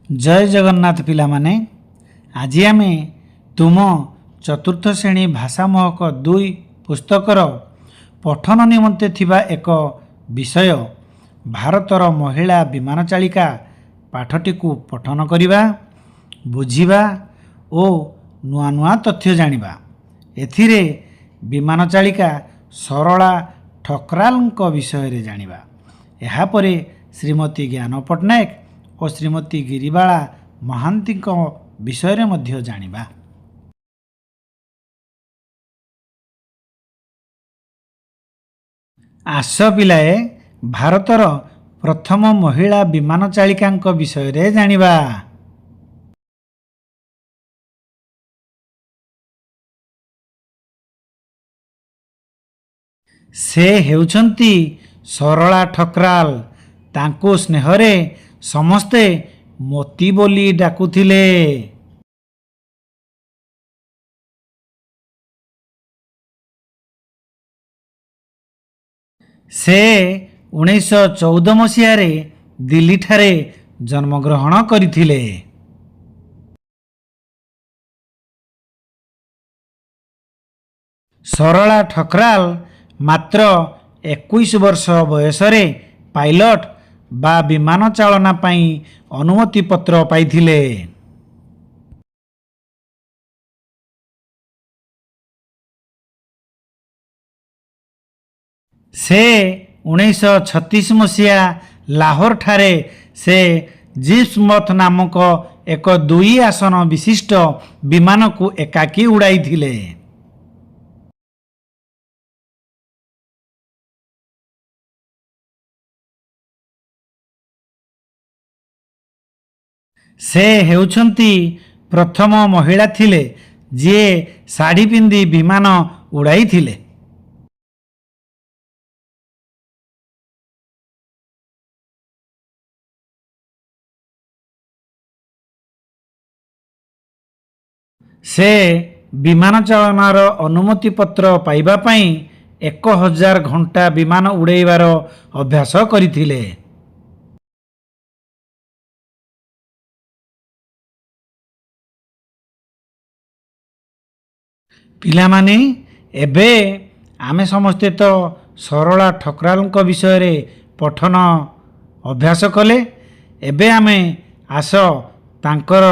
ଜୟ ଜଗନ୍ନାଥ ପିଲାମାନେ। ଆଜି ଆମେ ତୁମ ଚତୁର୍ଥ ଶ୍ରେଣୀ ଭାଷା ମହକ 2 ପୁସ୍ତକର ପଠନ ନିମନ୍ତେ ଥିବା ଏକ ବିଷୟ ଭାରତର ମହିଳା ବିମାନ ଚାଳିକା ପାଠଟିକୁ ପଠନ କରିବା, ବୁଝିବା ଓ ନୂଆ ନୂଆ ତଥ୍ୟ ଜାଣିବା। ଏଥିରେ ବିମାନ ଚାଳିକା ସରଳା ଠକ୍ରାଲଙ୍କ ବିଷୟରେ ଜାଣିବା। ଏହାପରେ ଶ୍ରୀମତୀ ଜ୍ଞାନ ପଟ୍ଟନାୟକ ଓ ଶ୍ରୀମତୀ ଗିରିବାଳା ମହାନ୍ତିଙ୍କ ବିଷୟରେ ମଧ୍ୟ ଜାଣିବା। ଆସ ପିଲାଏ, ଭାରତର ପ୍ରଥମ ମହିଳା ବିମାନ ଚାଳିକାଙ୍କ ବିଷୟରେ ଜାଣିବା। ସେ ହେଉଛନ୍ତି ସରଳା ଠକ୍ରାଲ। ତାଙ୍କୁ ସ୍ନେହରେ ସମସ୍ତେ ମୋତି ବୋଲି ଡାକୁଥିଲେ। ସେ 1914 ମସିହାରେ ଦିଲ୍ଲୀଠାରେ ଜନ୍ମଗ୍ରହଣ କରିଥିଲେ। ସରଳା ଠକ୍ରାଲ ମାତ୍ର 21 ବର୍ଷ ବୟସରେ ପାଇଲଟ୍ ବା ବିମାନ ଚାଳନା ପାଇଁ ଅନୁମତି ପତ୍ର ପାଇଥିଲେ। ସେ 1936 ମସିହା ଲାହୋରଠାରେ ସେ ଜିପ୍ସ ମଥ୍ ନାମକ ଏକ ଦୁଇ ଆସନ ବିଶିଷ୍ଟ ବିମାନକୁ ଏକାକୀ ଉଡ଼ାଇଥିଲେ। ସେ ହେଉଛନ୍ତି ପ୍ରଥମ ମହିଳା ଥିଲେ, ଯିଏ ଶାଢ଼ୀ ପିନ୍ଧି ବିମାନ ଉଡ଼ାଇଥିଲେ। ସେ ବିମାନ ଚାଳନାର ଅନୁମତି ପତ୍ର ପାଇବା ପାଇଁ 1000 ଘଣ୍ଟା ବିମାନ ଉଡ଼ାଇବାର ଅଭ୍ୟାସ କରିଥିଲେ। ପିଲାମାନେ, ଏବେ ଆମେ ସମସ୍ତେ ତ ସରଳା ଠକ୍ରାଲଙ୍କ ବିଷୟରେ ପଠନ ଅଭ୍ୟାସ କଲେ। ଏବେ ଆମେ ଆସ ତାଙ୍କର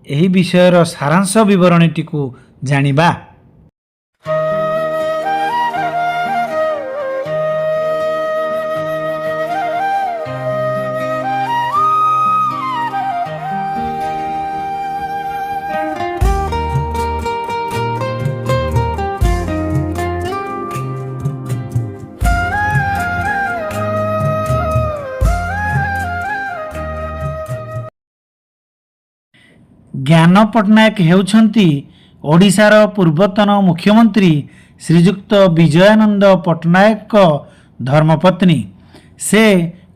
ଏହି ବିଷୟର ସାରାଂଶ ବିବରଣୀଟିକୁ ଜାଣିବା। ଜ୍ଞାନ ପଟ୍ଟନାୟକ ହେଉଛନ୍ତି ଓଡ଼ିଶାର ପୂର୍ବତନ ମୁଖ୍ୟମନ୍ତ୍ରୀ ଶ୍ରୀଯୁକ୍ତ ବିଜୟାନନ୍ଦ ପଟ୍ଟନାୟକଙ୍କ ଧର୍ମପତ୍ନୀ। ସେ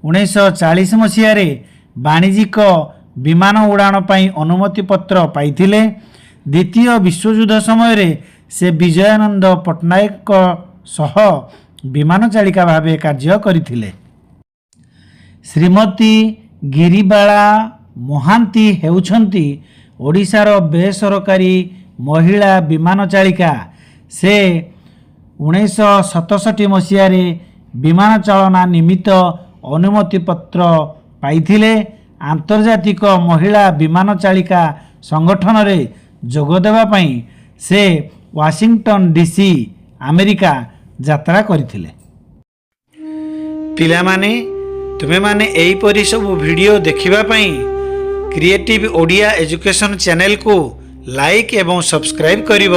1940 ମସିହାରେ ବାଣିଜ୍ୟିକ ବିମାନ ଉଡ଼ାଣ ପାଇଁ ଅନୁମତି ପତ୍ର ପାଇଥିଲେ। ଦ୍ୱିତୀୟ ବିଶ୍ୱଯୁଦ୍ଧ ସମୟରେ ସେ ବିଜୟାନନ୍ଦ ପଟ୍ଟନାୟକଙ୍କ ସହ ବିମାନ ଚାଳିକା ଭାବେ କାର୍ଯ୍ୟ କରିଥିଲେ। ଶ୍ରୀମତୀ ଗିରିବାଳା ମହାନ୍ତି ହେଉଛନ୍ତି ଓଡ଼ିଶାର ବେସରକାରୀ ମହିଳା ବିମାନ ଚାଳିକା। ସେ 1967 ମସିହାରେ ବିମାନ ଚାଳନା ନିମିତ୍ତ ଅନୁମତି ପତ୍ର ପାଇଥିଲେ। ଆନ୍ତର୍ଜାତିକ ମହିଳା ବିମାନ ଚାଳିକା ସଂଗଠନରେ ଯୋଗ ଦେବା ପାଇଁ ସେ ୱାଶିଂଟନ ଡିସି, ଆମେରିକା ଯାତ୍ରା କରିଥିଲେ। ପିଲାମାନେ, ତୁମେମାନେ ଏହିପରି ସବୁ ଭିଡ଼ିଓ ଦେଖିବା ପାଇଁ କ୍ରିଏଟିଭ୍ ଓଡ଼ିଆ ଏଜୁକେସନ୍ ଚ୍ୟାନେଲକୁ ଲାଇକ୍ ଏବଂ ସବସ୍କ୍ରାଇବ୍ କରିବ।